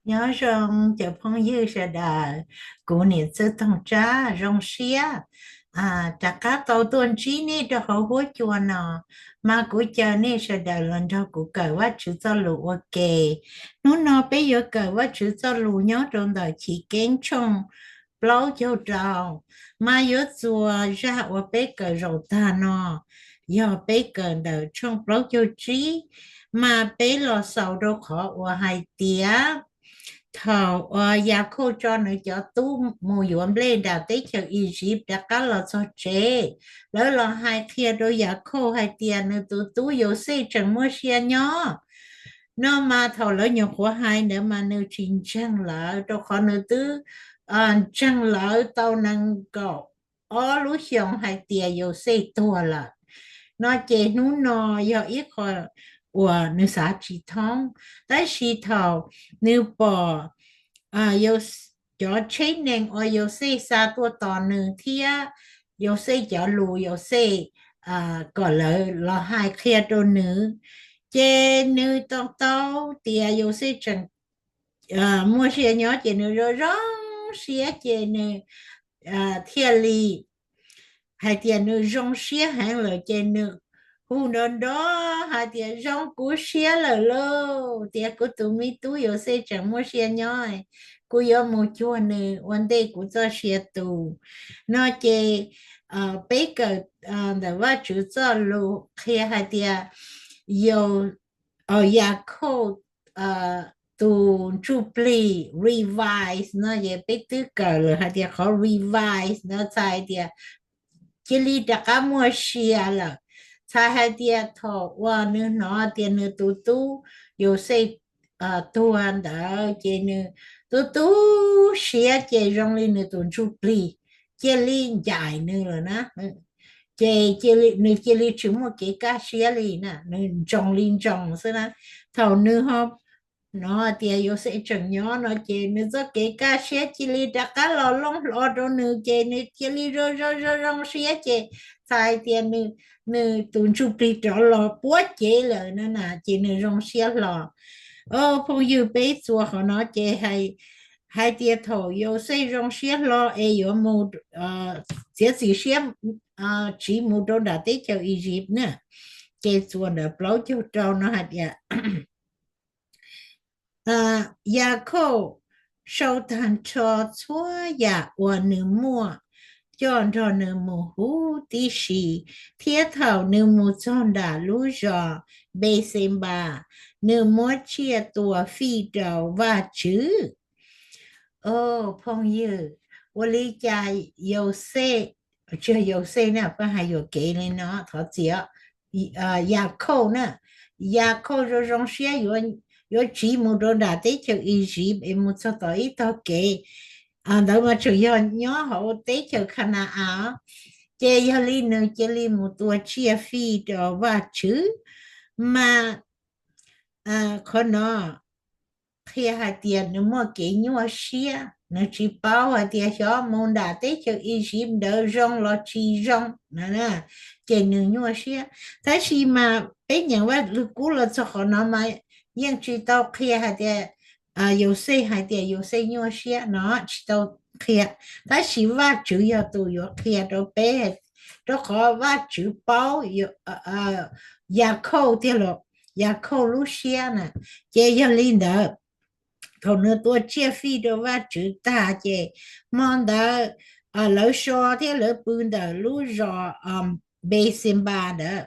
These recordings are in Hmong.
Nyob zoo cov phooj ywg sawv daws, kuv niam Txwj Toog Tsab zoo siab rov qab tau tuaj ntsib nej rau hauv huab cua no. Mas kuv caw nej sawv daws los nrog kuv kawm Vajtswv txoj lus ua ke. Hnub no peb yuav kawm Vajtswv txoj lus nyob rau ntawm Chiv Keeb tshooj plaub caug rau, mas yuav txuas zaj uas peb kawm zaum tag no yog peb kawm ntawm tshooj plaub caug tsib, mas peb los xaus rau qhov uas hais tias thaum uas Yakhauj tso nws cov tub mus yuav nplej nram teb chaws Iziv rov qab los txog tsev, lawv los hais qhia rau Yakhauj hais tias nws tus tub Yauxej tseem muaj sia nyob no. Mas thaum lawv nyuam qhuav hais ntawd mas nws tsis ntseeg lawv, rau qhov nws twb ntseeg lawv tau nees nkaum ob lub xyoos hais tias Yauxej tuag lawm no. Ces hnub no yog ib qho uas nws xav tsis thoob. Tab sis thaum nws pom cov tsheb nees uas Yauxej xa tuaj tos nws thiab Yauxej cov lus, Yauxej kom lawv los hais qhia rau nws, ces nws to taub tias Yauxej tseem muaj sia nyob ces nws zoo zoo siab ces nws thiaj li hais tias nws zoo siab heev lawm ces nws hu nrov nrov hais tias zoo kuv siab lawm lauj, tias kuv tus me tub Yauxej tseem muaj sia nyob, kuv yuav mus cuag nws ua ntej kuv txoj sia tu no. Ces peb kawm ntawm Vajtswv txoj lus qhia hais tias Yakhauj tus ntsuj plig revise no, es peb twb kawm lawm hais tias qhov revise no txhais hais tias cia li rov qab muaj sia lawm. Txhais hais tias thaum uas nws hnov tias nws tus tub Yauxej tuag ntawd ces nws tu tu siab ces zoo li nws tus ntsuj plig cia li ncaim nws lawm na. Ces nws cia li tsis muaj kev kaj siab li na, nws ntsoos li ntsoos xwb na. Thaum nws ho hnov tias Yauxej tseem nyob no ces nws txoj kev kaj siab cia li rov qab los looj hlo rau nws ces nws cia li zoo zoo zoo zoo siab ces txhais hais tias nws tus ntsuj plig rov los puab cev lawm na, ces nws zoo siab hlo. Phooj ywg, peb txuas qhov no ces hais tias thaum Yauxej zoo siab hlo es yuav mus txiav txim siab tsiv mus rau nram teb chaws Iziv na, ces txuas ntawm plaub caug rau no hais tias Yakhauj sau tag nrho txhua yam uas nws muaj coj nrog nws mus huv tib si, thiab thaum nws mus txog nram lub zos Npexenpas, nws muab tsiaj tua fij rau Vajtswv. Phooj ywg, ua li cas Yauxej, tsis yog Yauxej na, peb hais yuam kev li no, thov txim, Yakhauj na, Yakhauj zoo zoo siab yuav tsiv mus rau nram teb chaws Iziv es mus txog tom ib tog kev ntawd mas tseem yog nyob hauv teb chaws Khana-as, ces yog li nws cia li mus tua tsiaj fij rau Vajtswv. Mas qhov no qhia hais tias nws muaj kev nyuaj siab, nws tsis paub hais tias xyov mus nram teb chaws Iziv ntawd zoo los tsis zoo na, ces nws nyuaj siab. Tab sis mas peb nyeem Vaj Lug Kub los txog qhov no mas yeej tsis tau qhia hais tias Yauxej hais tias Yauxej nyuaj siab no, tsis tau qhia. Tab sis Vajtswv yog tus yuav qhia rau peb, rau qhov Vajtswv paub Yakhauj tiag los, Yakhauj lub siab na. Ces yog li ntawd, thaum nws tua tsiaj fij rau Vajtswv tag ces hmo ntawd lawv so thiab lawv pw ntawm lub zos Npexenpas ntawd.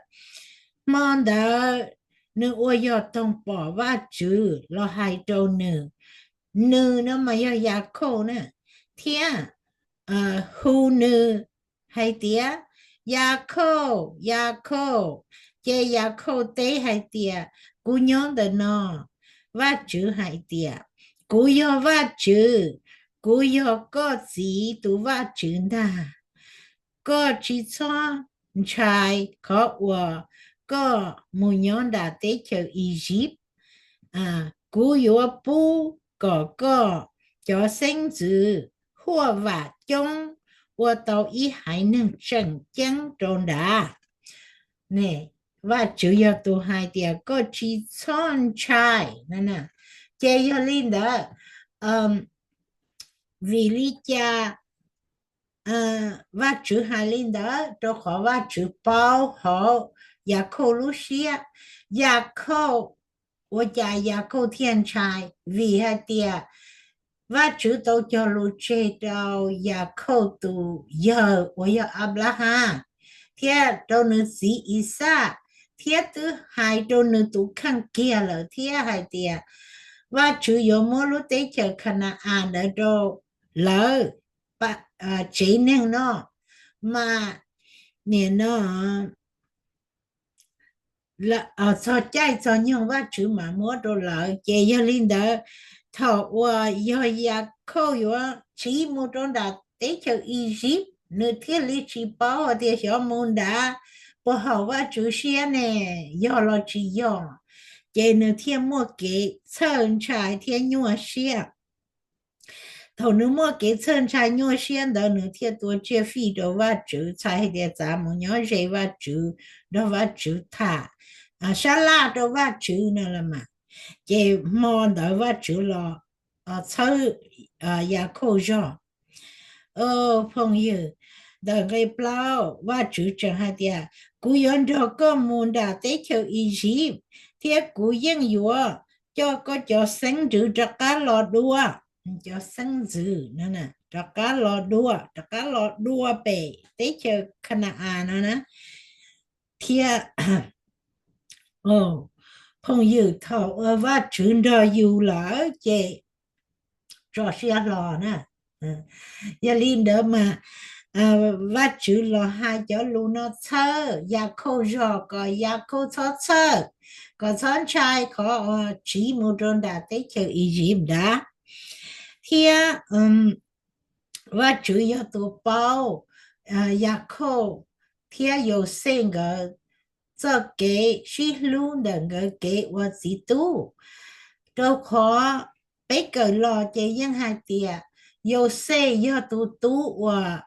Hmo ntawd nws ua yog toog pom Vajtswv los hais rau nws, nws no mas yog Yakhauj na, thiab hu nws hais tias, Yakhauj, Yakhauj. Ces Yakhauj teb hais tias, kuv nyob ntawm no. Vajtswv hais tias, kuv yog Vajtswv, kuv yog koj txiv tus Vajtswv ntag. Koj tsis txhob ntshai qhov uas koj mus nyob nram teb chaws Iziv. Kuv yuav pub kom koj cov xeeb ntxwv huaj vam coob ua tau ib haiv neeg tseem ceeb rau nrad. Vajtswv yog tus hais tias koj tsis txhob ntshai. Ces yog li ntawd, vim li cas Vajtswv hais li ntawd? Rau qhov Vajtswv paub hauv Yakhauj lub siab. Yakhauj, ua cas Yakhauj thiaj ntshai? Vim hais tias Vajtswv tau cog lus tseg rau Yakhauj tus yawg uas yog Anplahas, thiab rau nws txiv Ixaj, thiab twb hais rau nws tus kheej kiag lawm thiab hais tias Vajtswv yuav muab lub teb chaws Khana-as ntawd rau lawv tsev neeg no. Mas nim no txog caij txog nyoog Vajtswv mam muab rau lawv. Ces yog li ntawd, thaum uas yog Yakhauj yuav tsiv mus rau nram teb chaws Iziv, nws thiaj li tsis paub hais tias xyov mus nrad puas haum Vajtswv siab ne, yog los tsis yog. Ces nws thiaj muaj kev txhawj ntshai thiab nyuaj siab. Thaum nws muaj kev txhawj ntshai nyuaj siab ntawd, nws thiaj tua tsiaj fij rau Vajtswv, txhais hais tias txav mus nyob ze Vajtswv, nrog Vajtswv tham, sab laj rau Vajtswv no los mas. Ces hmo ntawd Vajtswv los txhawb Yakhauj zog. Phooj ywg, ntawm nqe plaub Vajtswv tseem hais tias, kuv yuav nrog koj mus nram teb chaws Iziv, thiab kuv yeej yuav coj koj cov xeeb ntxwv rov qab los dua, cov xeeb ntxwv rov qab los dua, rov qab los dua pem teb chaws Khana-as no na. Thiab phooj ywg, thaum uas Vajtswv nrog yus lawm ces tso siab hlo na. Yog li ntawd mas Vajtswv los hais cov lus no txhawb Yakhauj zog kom Yakhauj txhob txhawj, kom txhob ntshai qhov uas tsiv mus rau nram teb chaws Iziv nrad. Thiab Vajtswv yog tus paub Yakhauj thiab Yauxej nkawd txoj kev sib hlub ntawm nkawd kev ua txiv tub, rau qhov peb kawm los ces yeej hais tias Yauxej yog tus tub uas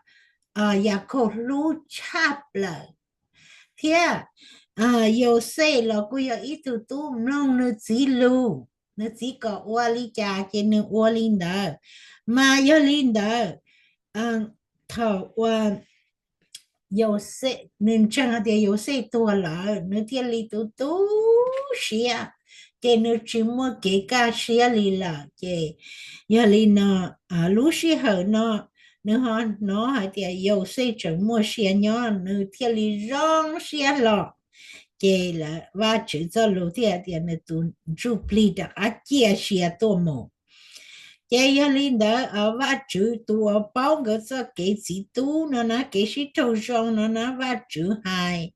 Yakhauj hlub tshaj plaws, thiab Yauxej los kuj yog ib tug tub mloog nws txiv lus, nws txiv kom ua li cas ces nws ua li ntawd. Mas yog li ntawd, thaum uas Yauxej, nws ntseeg hais tias Yauxej tuag lawm, nws thiaj li tu tu siab, ces nws tsis muaj kev kaj siab li lawm. Ces yog li no, lub sij hawm no nws ho hnov hais tias Yauxej tseem muaj sia nyob, nws thiaj li zoo siab hlo. Ces Vajtswv txoj lus thiaj hais tias nws tus ntsuj plig rov qab ciaj sia tuaj mus. Ces yog li ntawd, Vajtswv tus uas paub nkawd txoj kev txiv tub no na, kev sib raug zoo no na, Vajtswv hais,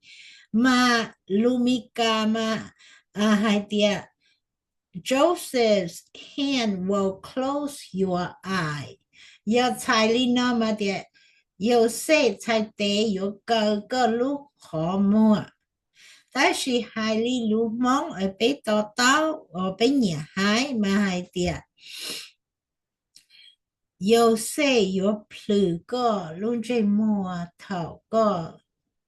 mas lus Meskas mas hais tias, Joseph's hand will close your eye. Yog txhais li no mas tias, Yauxej txhais tes yuav kaw koj lub qhov muag. Tab sis hais li lus Hmoob es peb to taub uas peb nyiam hais mas hais tias, Yauxej yuav plhws koj lub ntsej muag thaum koj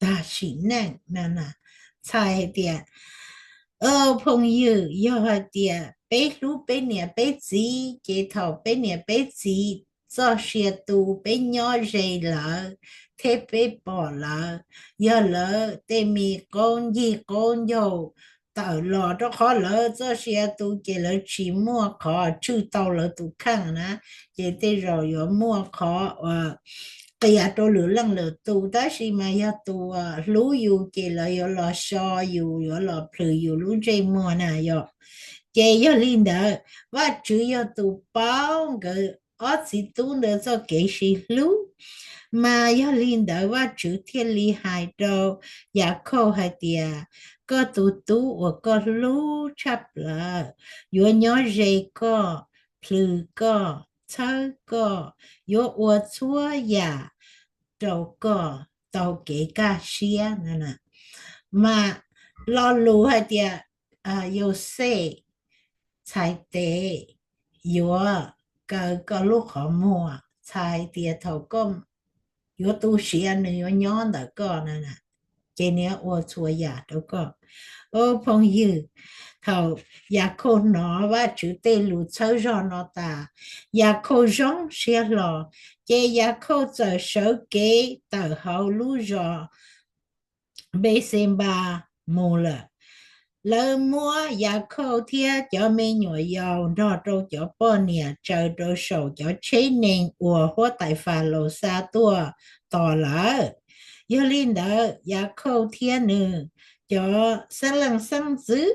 tag sim neej no. Txhais hais tias, phooj ywg, yog hais tias peb hlub peb niam peb txiv ces thaum peb niam peb txiv txoj sia tu peb nyob ze lawv thiab peb pom lawv, yog lawv tej me qaub ncaug qaub ncaug tawm los rau qhov lawv txoj sia tu ces lawv tsis muaj qhov tswj tau lawv tus kheej na, ces tej zaum yuav muaj qhov qias rau lwm leej lwm tus, tab sis mas yog tus hlub yus ces lawv yuav los so yus, yuav los plhws yus lub ntsej muag na yom. Ces yog li ntawd, Vajtswv yog tus paub nkawd ob txiv tub ntawd txoj kev sib hlub. Mas yog li ntawd Vajtswv thiaj li hais rau Yakhauj hais tias, koj tus tub uas koj hlub tshaj plaws yuav nyob ze koj, plhws koj, txhawb koj, yuav ua txhua yam rau koj tau kev kaj siab no. Mas lo lus hais tias Yauxej txhais tes yuav kaw koj lub qhov muag, txhais tias thaum koj yuav tu siav nws yuav nyob ntawm koj no. ces nws yuav ua txhua yam rau koj. Au phooj ywg, thaum Yakhauj hnov Vajtswv tej lus txhawb zog no tas, Yakhauj zoo siab hlo, ces Yakhauj txawm sawv kev tawm hauv lub zos Npexenpas mus lawm. Lawv muab Yakhauj thiab cov me nyuam yaus nrog rau cov poj niam tsaws rau saum cov tsheb nees uas huab tais Falaus xa tuaj tos lawv. Yog li ntawd, Yakhauj thiab nws cov xeeb leej xeeb ntxwv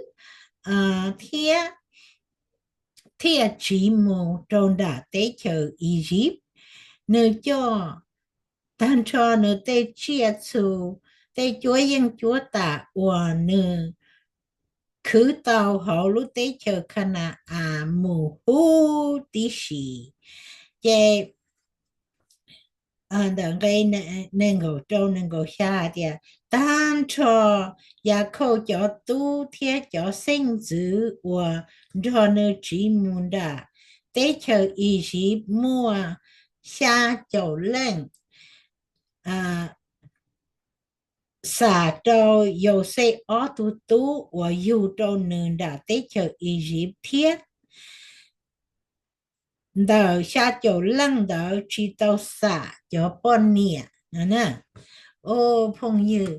thiab thiaj tsiv mus rau nram teb chaws Iziv. Nws coj tag nrho nws tej tsiaj txhu, tej cuab yeej cuab tam uas nws khwv tau hauv lub teb chaws Khana-as mus huv tib si. Ces ntawm nqe nees nkaum rau nees nkaum xya hais tias, tag nrho Yakhauj cov tub thiab cov xeeb ntxwv uas nrog nws tsiv mus nram teb chaws Iziv muaj xya caum leej, xam rau Yauxej ob tug tub uas yug rau nws nram teb chaws Iziv thiab. Ntawm xya caum leej ntawd tsis tau xam cov poj niam no na. Au phooj ywg,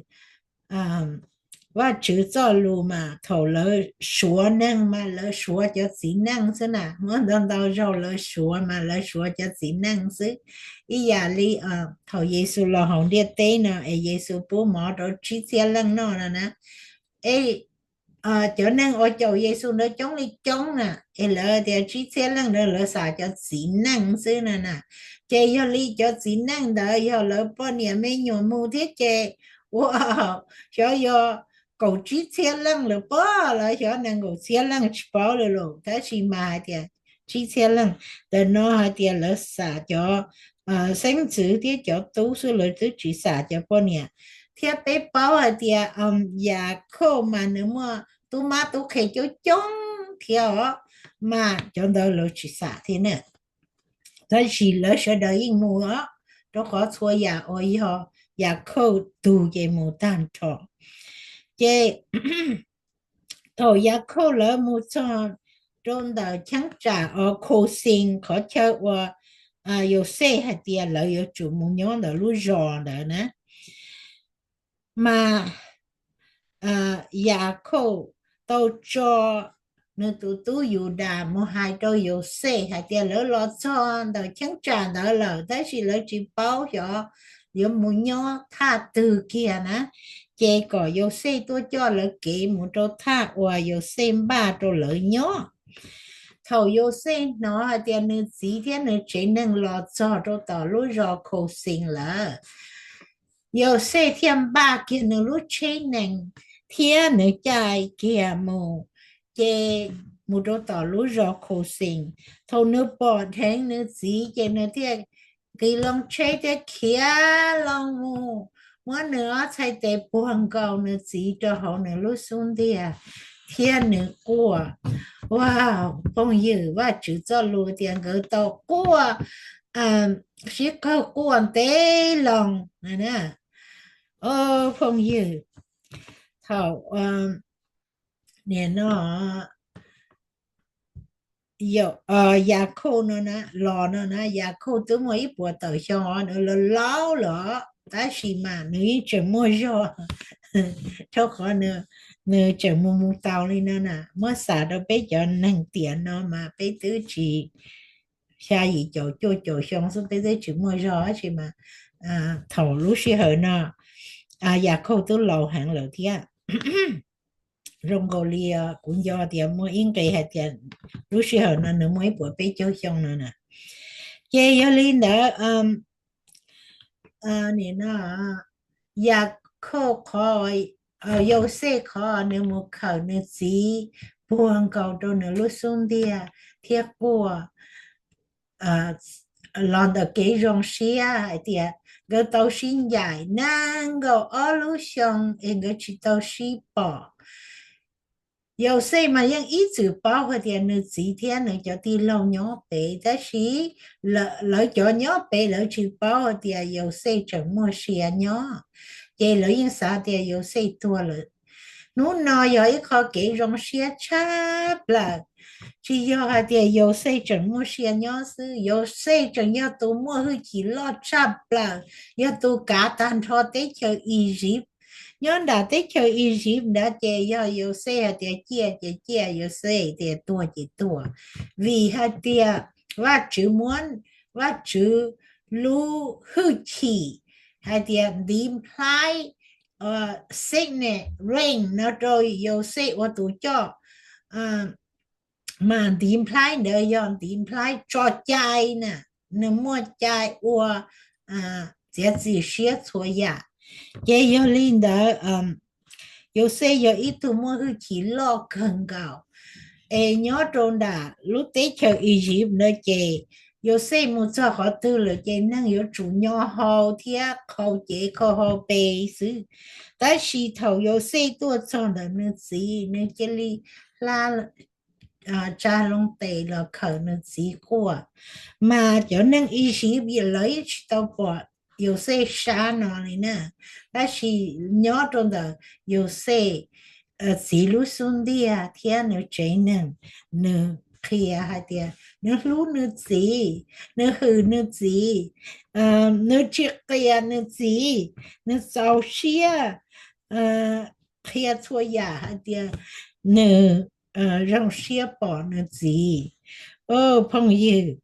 Vajtswv txoj lus mas thaum lawv suav neeg mas lawv suav cov txiv neej xwb na, muab ntau ntau zaug lawv suav mas lawv suav cov txiv neej xwb. Ib yam li thaum Yexus los hauv ntiaj teb no es Yexus pub mov rau tsib txhiab leej noj no na, es cov neeg uas caum Yexus ntawd coob li coob na, es lawv tias tsib txhiab leej ntawd lawv xam cov txiv neej xwb na na. Ces yog li cov txiv neej ntawd yog lawv poj niam me nyuam mus thiab ces ua xyov yog kaum tsib txhiab leej lawm pob los xyov nees nkaum txhiab leej tsis paub lawm los tab sis mas hais tias tsib txhiab leej. Ntawm no hais tias lawv xam cov xeeb ntxwv thiab cov tub xwb, lawv twb tsis xam cov poj niam. Thiab peb paub hais tias Yakhauj mas nws muaj tub mab tub qhe coob coob thiab os, mas cov ntawd lawv tsis xam thiab na. Tab sis lawv sawv daws yeej mus os, rau qhov txhua yam uas yog Yakhauj tug ces mus tag nrho. Ces thaum Yakhauj lawv mus txog rau ntawm cheeb tsam os Khauxees, qhov chaw uas Yauxej hais tias lawv yuav tsum mus nyob ntawm lub zos ntawd na, mas Yakhauj tau tso nws tus tub Yudas mus hais rau Yauxej hais tias lawv los txog ntawm cheeb tsam ntawd lawm tab sis lawv tsis paub xyov yuav mus nyob thaj twg kiag na, ces kom Yauxej tuaj coj lawv kev mus rau thaj uas Yauxej npaj rau lawv nyob. Thaum Yauxej hnov hais tias nws txiv thiab nws tsev neeg los txog rau tom lub zos Khauxees lawm, Yauxej thiaj npaj kiag nws lub tsheb nees thiab nws caij kiag mus, ces mus rau tom lub zos Khauxees. Thaum nws pom dheev nws txiv ces nws thiaj nqis loo tsheb thiab khiav loo mus, muab nws ob txhais tes puag nkaus nws txiv rau hauv nws lub xub ntiag thiab nws quaj. Ua, phooj ywg, Vajtswv txoj lus tias nkawd tau quaj sib qawg quaj ntev loo na. Au phooj ywg, thaum nim no Yakhauj no na, los no na, Yakhauj twb muaj ib puas tawm xyoo os, nws laus laus lawm tab sis mas nws yeej tseem muaj zog. Rau qhov nws tseem mus mus tau li no na, muab xam rau peb cov neeg tiam no mas peb twb tsis, xya yim caum cuaj caum xyoo xwb peb twb tsis muaj zog tab sis mas thaum lub sij hawm no Yakhauj twb laus heev lawm thiab. Zoo nkaus li kuv nco tias muaj ib nqe hais tias lub sij hawm no nws muaj ib puas peb caug xyoo no na. Ces yog li ntawd, nim no Yakhauj qhov, Yauxej qhov nws mus khawm nws txiv puag nkaus rau nws lub xub ntiag thiab quaj los ntawm kev zoo siab hais tias nkawd tau sib ncaim nees nkaum ob lub xyoo es nkawd tsis tau sib pom. Yauxej mas yeej ib txwm paub hais tias nws txiv thiab nws cov tij laug nyob pem, tab sis lawv cov nyob pem lawv tsis paub hais tias Yauxej tseem muaj sia nyob. ces lawv yeej xav tias Yauxej tuag lawm. Hnub no yog ib qho kev zoo siab tshaj plaws, tsis yog hais tias Yauxej tseem muaj sia nyob xwb, Yauxej tseem yog tus muaj hwj chim loj tshaj plaws, yog tus kav tag nrho teb chaws Iziv. Nyob nram teb chaws Iziv ntawd ces yog Yauxej hais tias ciaj ces ciaj, Yauxej tias tuag ces tuag, vim hais tias Vajtswv muab Vajtswv lub hwj chim hais tias ntiv nplhaib, signet ring no rau Yauxej ua tus coj, mas ntiv nplhaib ntawd yog ntiv nplhaib tso cai na, nws muaj cai ua txiav txim siab txhua yam. Ces yog li ntawd, Yauxej yog ib tug muaj hwj chim loj kawg nkaus, es nyob rau nram lub teb chaws Iziv ntawd ces Yauxej mus txog qhov twg lawm ces neeg yuav tsum nyo hau thiab qhau cev qhau hau pe xwb. Tab sis thaum Yauxej tuaj txog ntawm nws txiv, nws cia li hla tsa loo tes los khawm nws txiv quaj. Mas cov neeg Iziv lawv yeej tsis tau pom Yauxej sab no li na, tab sis nyob rau ntawm Yauxej txiv lub xub ntiag thiab nws tsev neeg, nws qhia hais tias nws hlub nws txiv, nws hwm nws txiv, nws tsis qias nws txiv, nws txaus siab qhia txhua yam hais tias nws zoo siab pom nws txiv. Phooj ywg,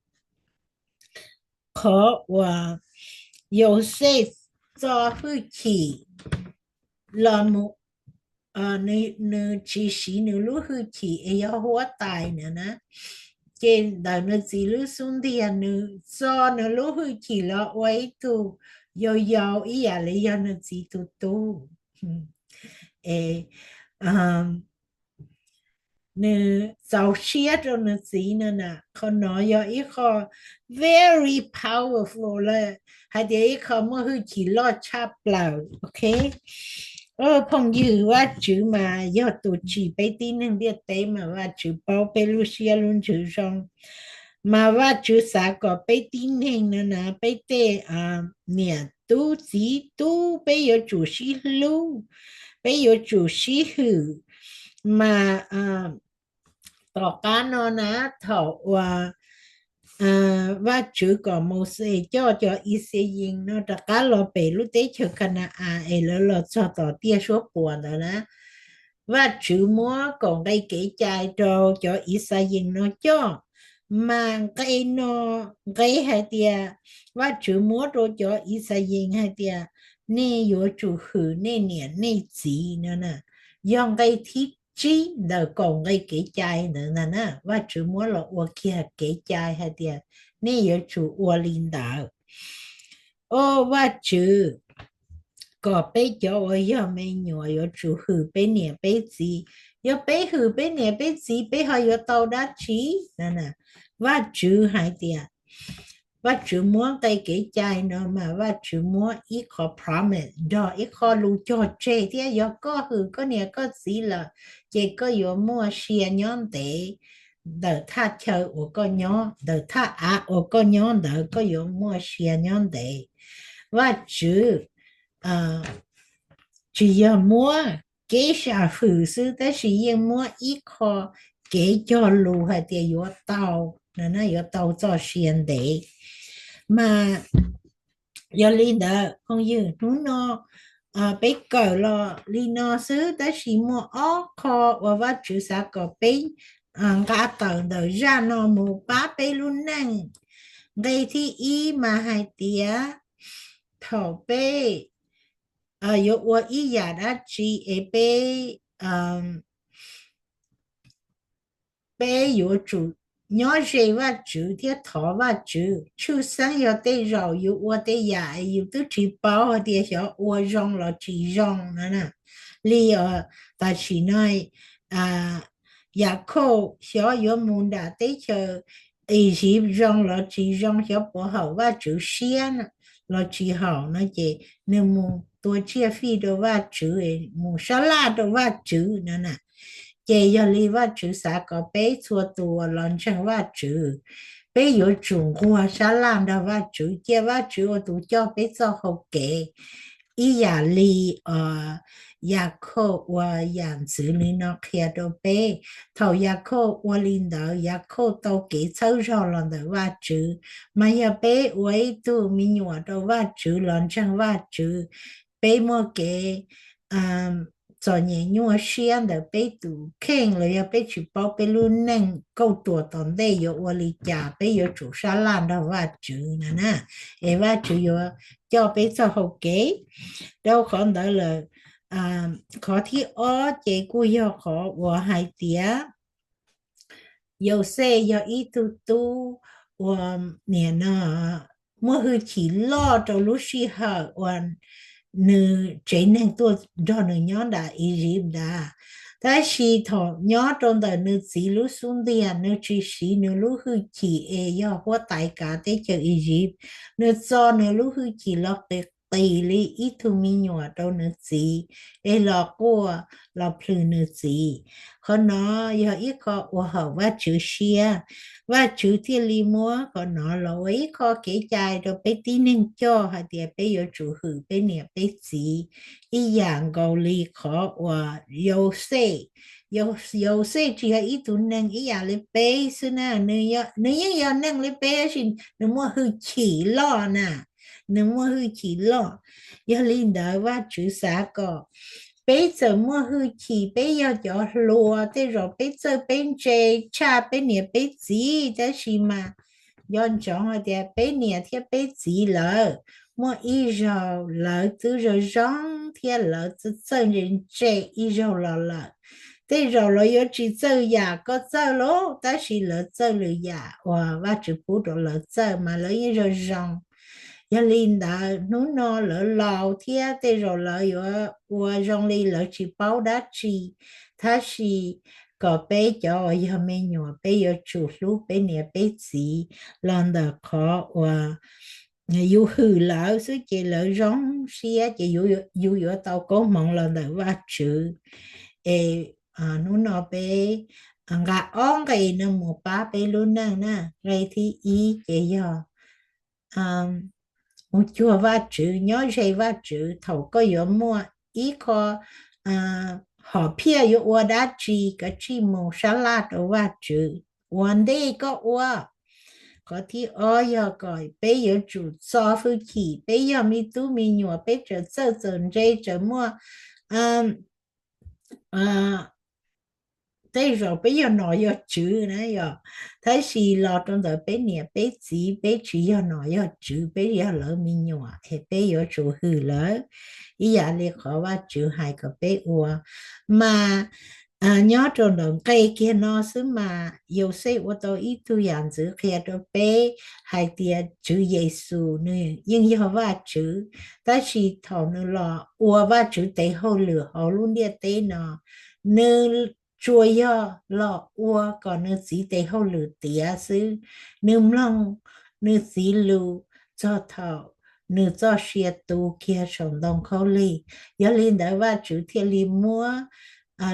qhov uas Yauxej txo hwj chim los mus, nws tsis siv nws lub hwj chim es yog huab tais na na, ces ntawm nws txiv lub xub ntiag nws txo nws lub hwj chim los ua ib tug yau yau ib yam li yog nws txiv tus tub. Es nws txaus siab rau nws txiv no na. Qhov no yog ib qho very powerful lawm, hais tias ib qho muaj hwj chim loj tshaj plaws, ok. Phooj ywg, Vajtswv mas yog tus tsim peb tib neeg ntiaj teb mas Vajtswv paub peb lub siab lub ntsws zoo. Mas Vajtswv xav kom peb tib neeg no na, peb tej niam tub txiv tub, peb yuav tsum sib hlub, peb yuav tsum sib hwm. Mas tom qab no na, thaum uas Vajtswv kom Mauxes coj cov Ixayees no rov qab los pem lub teb chaws Kana-as es lawv los txog tom tiaj suab puam ntawd na, Vajtswv muab kaum nqe kev cai rau cov Ixayees no coj. Mas nqe no, nqe hais tias, Vajtswv muab rau cov Ixayees hais tias nej yuav tsum hwm nej niam nej txiv no na, yog nqe thib tsib ntawm kaum nqe kev cai ntawd na. Vajtswv muab los ua kiag kev cai hais tias nej yuav tsum ua li ntawd. Au, Vajtswv kom peb cov uas yog me nyuam yuav tsum hwm peb niam peb txiv. Yog peb hwm peb niam peb txiv, peb ho yuav tau dab tsi? Vajtswv hais tias, Vajtswv muab nqe kev cai no mas Vajtswv muab ib qho promise nrog ib qho lus cog tseg thiab, yog koj hwm koj niam koj txiv lawm, ces koj yuav muaj sia nyob ntev ntawm thaj chaw uas koj nyob, ntawm thaj av uas koj nyob ntawd koj yuav muaj sia nyob ntev. Vajtswv tsis yog muab kev sam hwm xwb, tab sis yeej muab ib qho kev cog lus hais tias yuav tau, yuav tau txoj sia ntev. Mas yog li ntawd phooj ywg, hnub no peb kawm los li no xwb, tab sis muaj ob qho uas Vajtswv xav kom peb nqa tawm ntawm zaj no mus pab peb lub neej. Nqe thib ib mas hais tias thaum peb yuav ua ib yam dab tsi es peb peb yuav tsum nyob ze Vajtswv thiab thov Vajtswv. Tshwj xeeb yog tej zaum yus ua tej yam es yus twb tsis paub hais tias xyov ua zoo los tsis zoo no na. Li tam sim no Yakhauj xyov yuav mus nram teb chaws Iziv zoo los tsis zoo, xyov puas haum Vajtswv siab los tsis haum no ces nws mus tua tsiaj fij rau Vajtswv, mus sab laj rau Vajtswv no na. Ces yog li Vajtswv xav kom peb txhua tus uas los ntseeg Vajtswv, peb yuav tsum nquag sab laj nrog Vajtswv, cia Vajtswv ua tus coj peb txoj hau kev. ib yam li Yakhauj ua yam ntxwv li no qhia rau peb. Thaum Yakhauj ua li ntawd, Yakhauj tau kev txhawb zog los ntawm Vajtswv. Mas yog peb ua ib tug me nyuam rau Vajtswv los ntseeg Vajtswv, peb muaj kev txom nyem nyuaj siab ntawm peb tus kheej los yog peb tsis paub peb lub neej kauj ruam tom ntej yuav ua li cas, peb yuav tsum sab laj nrog Vajtswv na na, es Vajtswv yuav coj peb txoj hau kev. Rau qhov ntawd lawm, qhov thib ob ces kuj yog qhov uas hais tias Yauxej yog ib tug tub uas nim no muaj hwj chim loj rau lub sij hawm uas nws tsev neeg tuaj nrog nws nyob nram Iziv ntawd. Tab sis thaum nyob rau ntawm nws txiv lub xub ntiag, nws tsis siv nws lub hwj chim es yog huab tais kav teb chaws Iziv, nws txo nws lub hwj chim los qis qis li ib tug me nyuam rau nws txiv, es los quaj los plhws nws txiv. Qhov no yog ib qho ua haum Vajtswv siab, Vajtswv thiaj li muab qhov no los ua ib qho kev cai rau peb tib neeg coj hais tias peb yuav tsum hwm peb niam peb txiv ib yam nkaus li qhov uas Yauxej. Yauxej tsis yog ib tug neeg ib yam li peb xwb na, nws yeej yog neeg li peb tab sis nws muaj hwj chim loj na, nws muaj hwj chim loj. Yog li ntawd Vajtswv xav kom peb txawm muaj hwj chim, peb yog cov hluas, tej zaum peb txawj peb ntse tshaj peb niam peb txiv, tab sis mas nco ntsoov hais tias peb niam thiab peb txiv lawv muaj ib zaug lawv twb zoo zoo thiab lawv txawj ntse ntse ib zaug los lawm. Tej zaum lawv yuav tsis txawj yam koj txawj lauj, tab sis lawv txawj lwm yam uas Vajtswv pub rau lawv txawj mas lawv yeej zoo zoo. Yog li ntawd hnub no lawv laus thiab tej zaum lawv yuav ua zoo li lawv tsis paub dab tsi, tab sis kom peb cov uas yog me nyuam peb yuav tsum hlub peb niam peb txiv los ntawm qhov uas yus hwm lawv xwb ces lawv zoo siab ces yus yuav tau koob hmoov los ntawm Vajtswv. Es hnub no peb nqa ob nqe no mus pab peb lub neej na. Nqe thib ib ces yog mus cuag Vajtswv, nyob ze Vajtswv. Thaum koj yuav muaj ib qho hom phiaj yuav ua dab tsi, koj tsij mus sab laj rau Vajtswv ua ntej koj ua. Qhov thib ob yog kom peb yuav tsum txo hwj chim, peb yog me tub me nyuam, peb txawm txawj txawm ntse txawm muaj tej zaum peb yog nom yog tswv na yom, tab sis los rau ntawm peb niam peb txiv peb tsis yog nom yog tswv, peb yog lawv me nyuam es peb yuav tsum hwm lawv ib yam li qhov Vajtswv hais kom peb ua. Mas nyob rau ntawm nqe kiag no xwb mas Yauxej ua tau ib tug yam ntxwv qhia rau peb hais tias Tswv Yexus nws yeej yog Vajtswv, tab sis thaum nws los ua Vajtswv tes hauj lwm hauv lub ntiaj teb no, nws tsuas yog los ua kom nws txiv tes hauj lwm tiav xwb. Nws mloog nws txiv lus txog thaum nws txoj sia tu kiag saum ntoo khaub lig. Yog li ntawd Vajtswv thiaj li muab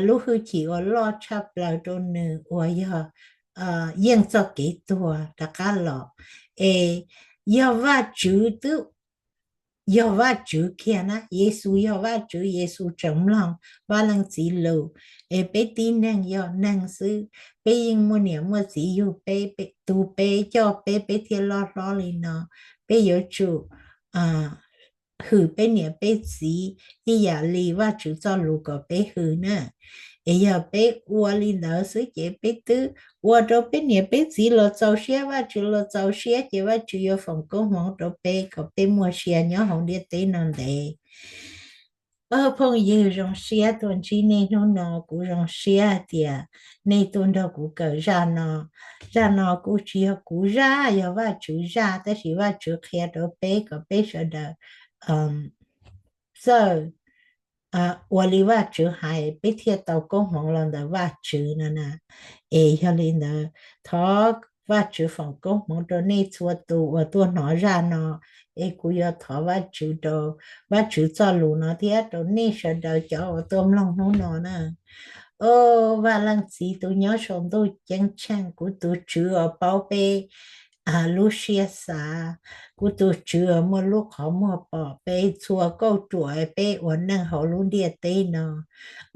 lub hwj chim uas loj tshaj plaws rau nws uas yog yeej txoj kev tuag rov qab los. Es yog Vajtswv twb yog Vajtswv kiag na, Yexus yog Vajtswv, Yexus tseem mloog Vaj Leej Txiv lus. Es peb tib neeg yog neeg xwb, peb yeej muaj niam muaj txiv yug peb, tu peb, coj peb, peb thiaj loj hlob li no. Peb yuav tsum hwm peb niam peb txiv ib yam li Vajtswv txoj lus kom peb hwm na. Es yog peb ua li ntawd xwb ces peb twb ua rau peb niam peb txiv los txaus siab, Vajtswv los txaus siab, ces Vajtswv yuav foom koob hmoov rau peb kom peb muaj sia nyob hauv ntiaj teb no ntev. Phooj ywg, zoo siab tuaj ntsib nej hnub no, kuv zoo siab hais tias nej tuaj nrog kuv kawm zaj no. Zaj no kuj tsis yog kuv zaj, yog Vajtswv zaj, tab sis Vajtswv qhia rau peb kom peb sawv daws txawj ua li Vajtswv hais, peb thiaj tau koob hmoov los ntawm Vajtswv no na. Es yog li ntawd, thov Vajtswv foom koob hmoov rau nej txhua tus uas tuaj hnov zaj no. Es kuv yuav thov Vajtswv rau Vajtswv txoj lus no thiab rau nej sawv daws cov uas tuaj mloog hnub no na. O, Vaj Leej Txiv tus nyob saum ntuj ceeb tsheej, kuv tus Tswv uas paub peb lub siab xav. Kuv tus Tswv muaj lub qhov muag pom peb txhua kauj ruam peb ua neej hauv lub ntiaj teb no.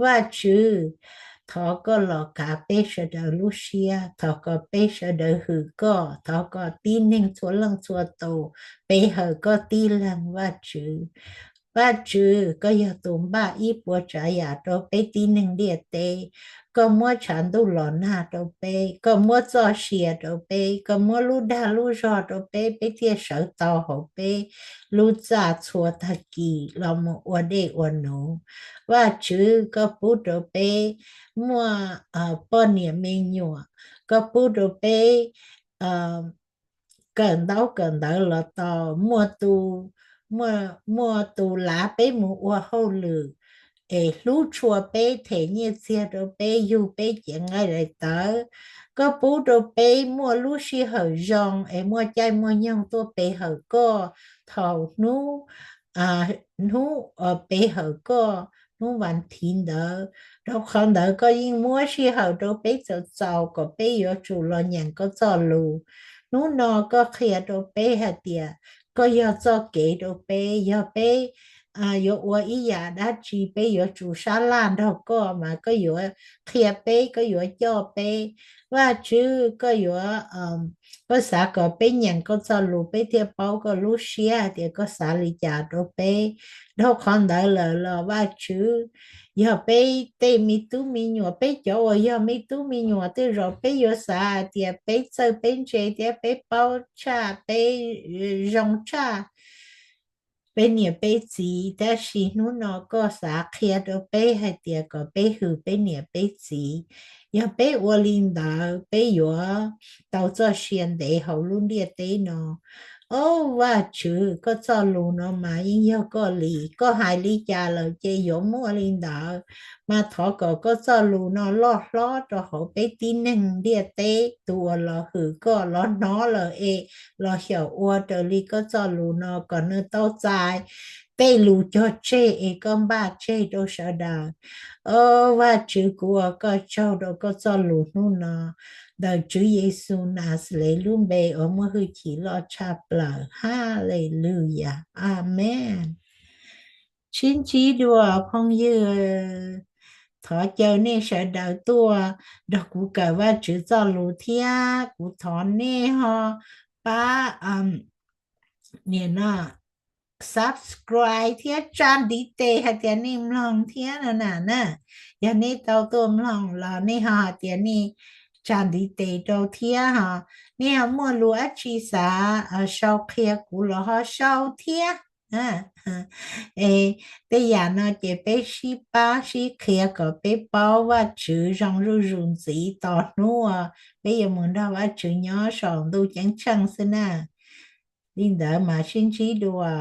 Vajtswv, thov koj los kav peb sawv daws lub siab, thov kom peb sawv daws hwm koj, thov kom tib neeg txhua leej txhua tus pe hawm koj tib leeg Vajtswv. Vajtswv, koj yog tus npaj ib puas tsav yam rau peb tib neeg ntiaj teb. Koj muab tshav ntuj los nag rau peb, koj muab txoj sia rau peb, koj muab lub dag lub zog rau peb, peb thiaj sawv tau hauv peb lub txaj txhua tag kis los mus ua dej ua nuv. Vajtswv, koj pub rau peb muaj poj niam me nyuam, koj pub rau peb kawm ntaub kawm ntawv los tau, muaj tus, muaj tus lav peb mus ua hauj lwm, es hlub tshua peb, them nyiaj txiag rau peb, yug peb cev nqaij daim tawv. Koj pub rau peb muaj lub sij hawm zoo es muaj caij muaj nyoog tuaj pe hawm koj thaum hnub, hnub pe hawm koj hnub vas thiv ntawd. Rau qhov ntawd koj yeej muab sij hawm rau peb txaus txaus kom peb yuav tsum los nyeem koj txoj lus. Hnub no koj qhia rau peb hais tias koj yog txoj kev rau peb, yog peb yuav ua ib yam dab tsi peb yuav tsum sab laj nrog koj mas koj yuav qhia peb, koj yuav coj peb. Vajtswv, koj yuav, koj xav kom peb nyeem koj txoj lus peb thiaj paub koj lub siab hais tias koj xav li cas rau peb. Dhau qhov ntawd lawm los Vajtswv, yog peb tej me tub me nyuam, peb cov uas yog me tub me nyuam tej zaum peb yuav xav hais tias peb txawj peb ntse thiab peb paub tshaj, peb zoo tshaj peb niam peb txiv, tab sis hnub no koj xav qhia rau peb hais tias kom peb hwm peb niam peb txiv. Yog peb ua li ntawd peb yuav tau txoj sia ntev hauv lub ntiaj teb no. Au Vajtswv, koj txoj lus no mas yeej yog koj li, koj hais li cas lawm ces yuav muaj li ntawd. Mas thov kom koj txoj lus no loj hlob rau hauv peb tib neeg ntiaj teb, tus uas los hwm koj los hnov lawm es los xyaum ua raws li koj txoj lus no kom nws tau txais tej lus cog tseg es koj npaj tseg rau sawv daws. Au Vajtswv, kuv ua koj tsaug rau koj txoj lus hnub no, ntawm Tswv Yexus Naxales lub npe uas muaj hwj chim loj tshaj plaws. Haleluyas, amees. Sib ntsib dua phooj ywg, thov caw nej sawv daws tuaj nrog kuv kawm Vajtswv txoj lus thiab kuv thov nej ho pab, nim no, subscribe thiab tsa ntiv tes hais tias nej mloog thiab no na na. Yog nej tau tuaj mloog los nej ho hais tias nej tsa ntiv tes rau thiab ho. Nej ho muaj lus dab tsi xav sau qhia kuv los ho sau thiab. Es tej yam no ces peb sib pab sib qhia kom peb paub Vajtswv zoo zuj zus ntxiv tos hnub uas peb yuav mus nrog Vajtswv nyob saum ntuj ceeb tsheej xwb na. Li ntawd mas sib ntsib dua.